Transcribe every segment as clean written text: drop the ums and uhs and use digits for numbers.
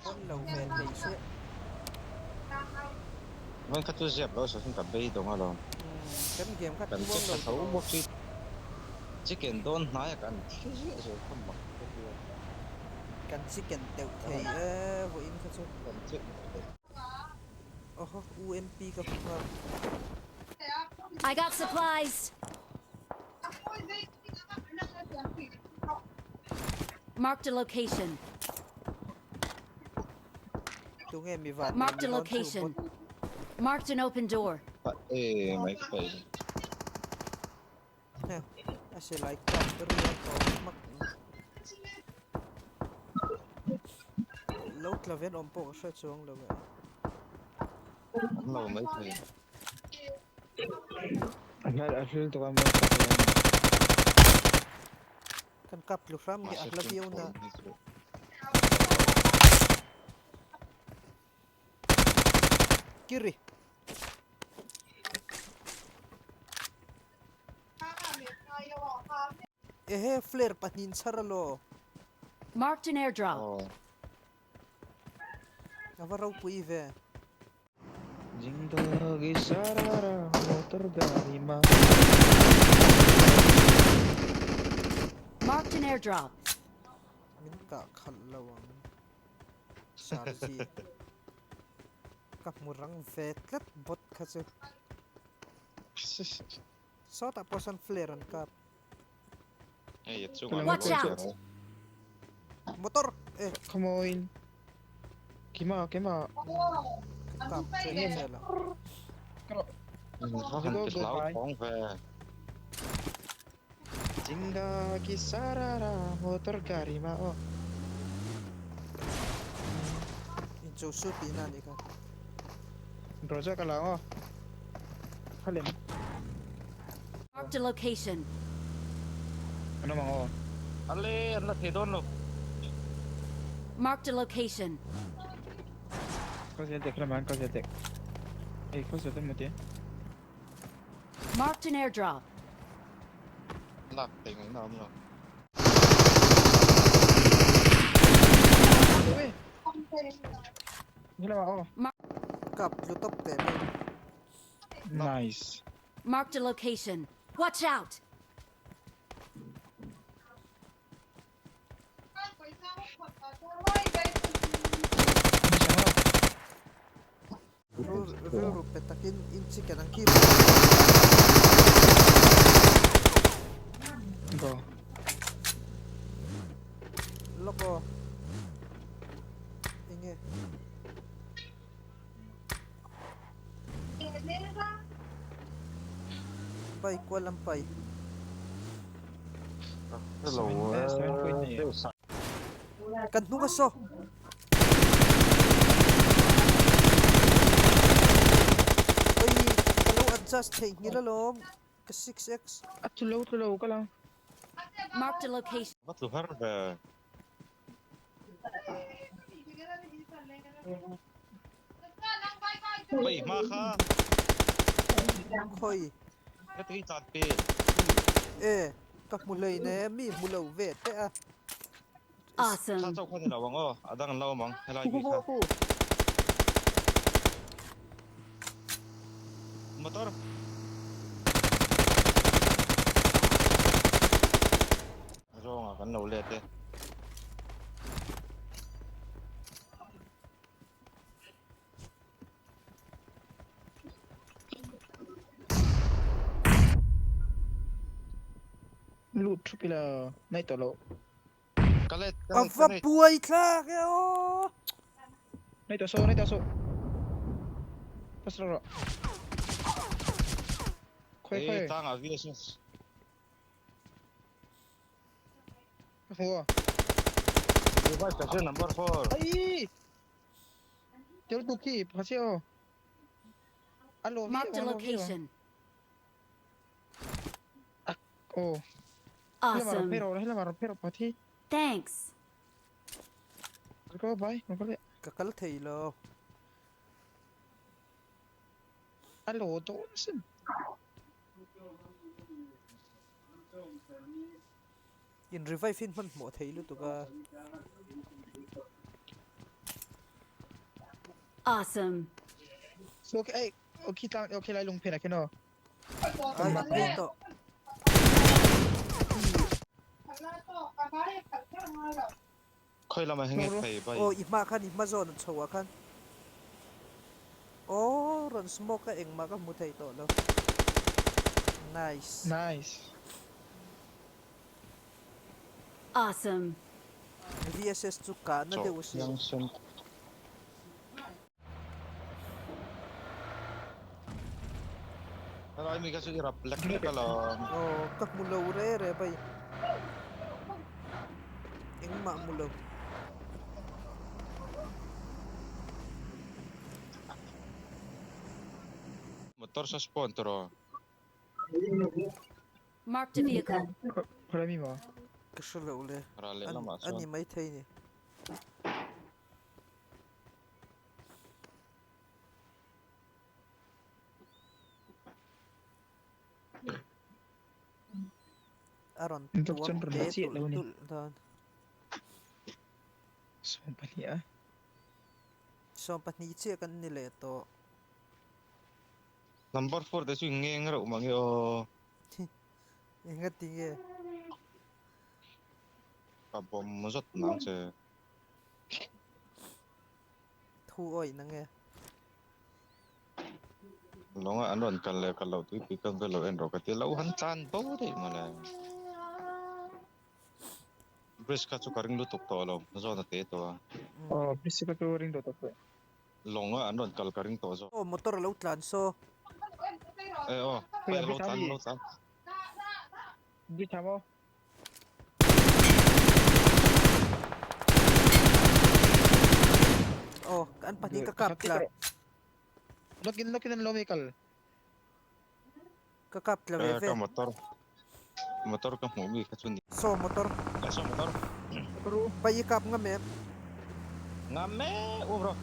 Pawn lo ve thei se. Vawiin kha chu ziap lo saw hian ka beidawng alawm. Kan game kha Kan tluang check lo tha tho tawh. bawk hi chicken dawn hnaia kan thi ziah ziah kha mak ka ti a. Kan chicken teuh thei e vawiin kha chu. Kan check teuh. Oho UMP ka hmu nghal. I got supplies. Marked a location. Tunge mi van Marked a location. Marked an open door. Pa e mai ka pai. A silai kap ria tawp hmak. Lo tla ven awm pawh ka hre chuang lo e. An lo mai thei. A hmel a hlil tuk a mawi tak hle a ni. Kan kap tlu hram nge a hla viau na. Kiri. Ehe flare pahnin chhar alaw. Marked an airdrop. A va ropui ve. Jindagi sarara motor gari ma. Marked an airdrop. Min kah khalh lo ang. Sarji. Ka hmu rang ve tlat bot kha chu. Sawtah pawh sawn flare an kap. Hei a chungah Watch out! Motor! Eh! Come on. Kima, kima. Ka kap che che la. Va han ti hlau thawng ve. Jindagi sarara motor gari ma o. In chu su tih na nih kha. Roja ka lang o. Khalem. Marked a location. An awm ang aw. Ale an la thei dawn lo. Marked a location. Khaw zel tek lamah an kal zel tek. Ei khaw zel emaw tia. Marked an airdrop. Lak thei ngaihna awm lo. Helamah aw. Kap tlu tawp teh mai. Nice. Marked a location. Watch out! Rilru pe takin in chicken ang khi. Go. Loko. Enge. Pai kual an pai. Kan hnung a saw. Oi ka lo adjust theih nghilh alawm ka 6x. A tlu lo tlu lo ka lang. Marked a location. Va tlu har ve. Oi hma kha. Khawi. Ka tui chat pe. E ka hmu hlei ne mi hmu lo ve teh a. Awesome. Kha chauh kha ni lo ang aw a dang an lo awm ang helai mi kha. Motor. Zawnga kan lo let e. Lut thup ila naih tawh loh. Ka let ka A let va ka let. buai thlak e aw. Naih tawh saw naih tawh saw. Pass rawh rawh. Khawi Eh khawi. tlangah VSS. Ka hmu a. Revive ka hria number 4. Ai! Tel tu khi pakhat chiah aw. A lo viau Marked a ang a lo viau ang. location. Aw. Helamah rawn Awesome. phei rawh helamah rawn phei rawh pakhat hi. Thanks. Go bye rawn kal leh. Ka kal thei lo. A lo dawn sin. In revive hi hmanhmawh thei lutuk a. Awesome. So okay, ai okay tlang okay lai lung phen ah khin aw. Ai an phei tawh. Khawi lamah hi nge phei bai. Aw i hmah khan i hma zawn a chho ah khan. Aw rawn smoke a engmah ka hmu thei tawh lo. Nice. Nice. Awesome. VSS chu kahna deuh a si. Helai mi kha chu i rap lek lek alawm. Aw ka hmu lo re re bai. Engmah hmu lo. Motor sa spawn tawh. Marked a vehicle. Khawlai mi maw? Ka hre lo le. Ral leh lamah A chuan. ni maithei ni. A rawn tuam te tulh tulh dawn. 12 a. 12 chiah kan ni leh tawh. Number 4 te chu ngeng reuh mange aw. Enga tinge? Ka bawm zawt nang che. Thu awih na nge? Lawnga an rawn kal leh kal loh tui tui ka vel lo en rawh ka ti a, lo han tlan bo daih mawle. Bridge kha chu ka ring lutuk tawh lo, zawn a te tawh a. Aw, bridge kha chu ring tawh tak tawh. Lawnga an rawn kal ka ring tawh zawk. Aw, motor a lo tlan saw. E aw, hei a lo tlan, a lo tlan. Bridge tha maw? Aw, an pahnih ka kap tla. Lock in lock in an lo mi kal. Ka kap tla ve ve. Ka motor motor ka hmuh mi kha chu ni. Saw motor. Eh saw motor. Pai i kap ngam em? Ngam e u bro.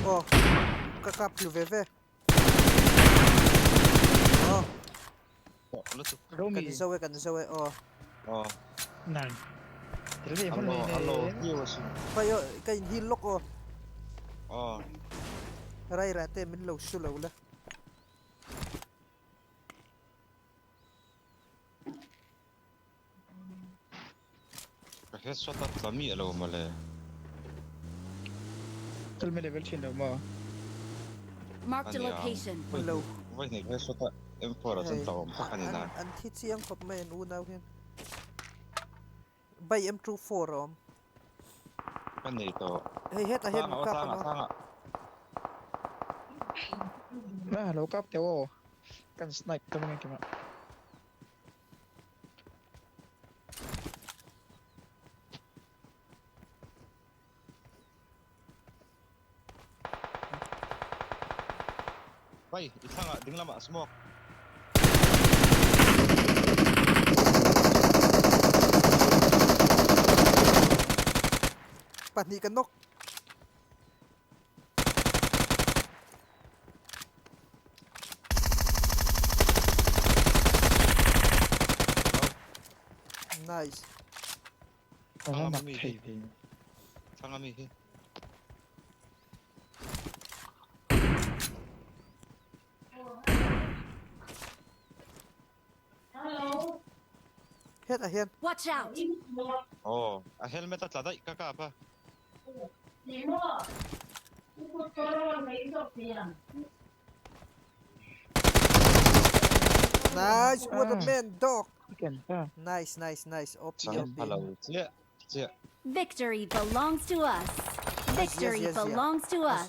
Aw ka kap tlu ve ve. Aw. Kan zo e kan zo e aw. Aw. Nan. Alo alo heal a sin. Pai aw ka in heal lawk aw. Aw. Rai rah te min lo su lo la. Ka headshot a tla miah lo mawle. Kal me level thin lo maw? Marked a location. Lo. Vawi hnih headshot a M4 ah chuan tlawm tak a ni na. An thi chiang khawp mai an unau hian. Bai M24 a awm. Ka nei tawh. Hei hetah hian Tlangah aw kap tlangah an awm. tlangah. Na lo kap teuh aw. Kan snipe ta mai engkim ah. Pai, i thlangah ding lamah smoke. Pahnih ka nawk. Nice. Thanga mi hi. Thanga mi hi. Hetah hian. Watch out! Aw, a helmet a tla daih ka kap a. Nice, what a man dog. Nice, nice, nice. OP, OP. Hello, chiah, chiah. Victory belongs to us. Victory yes, yeah. belongs to us.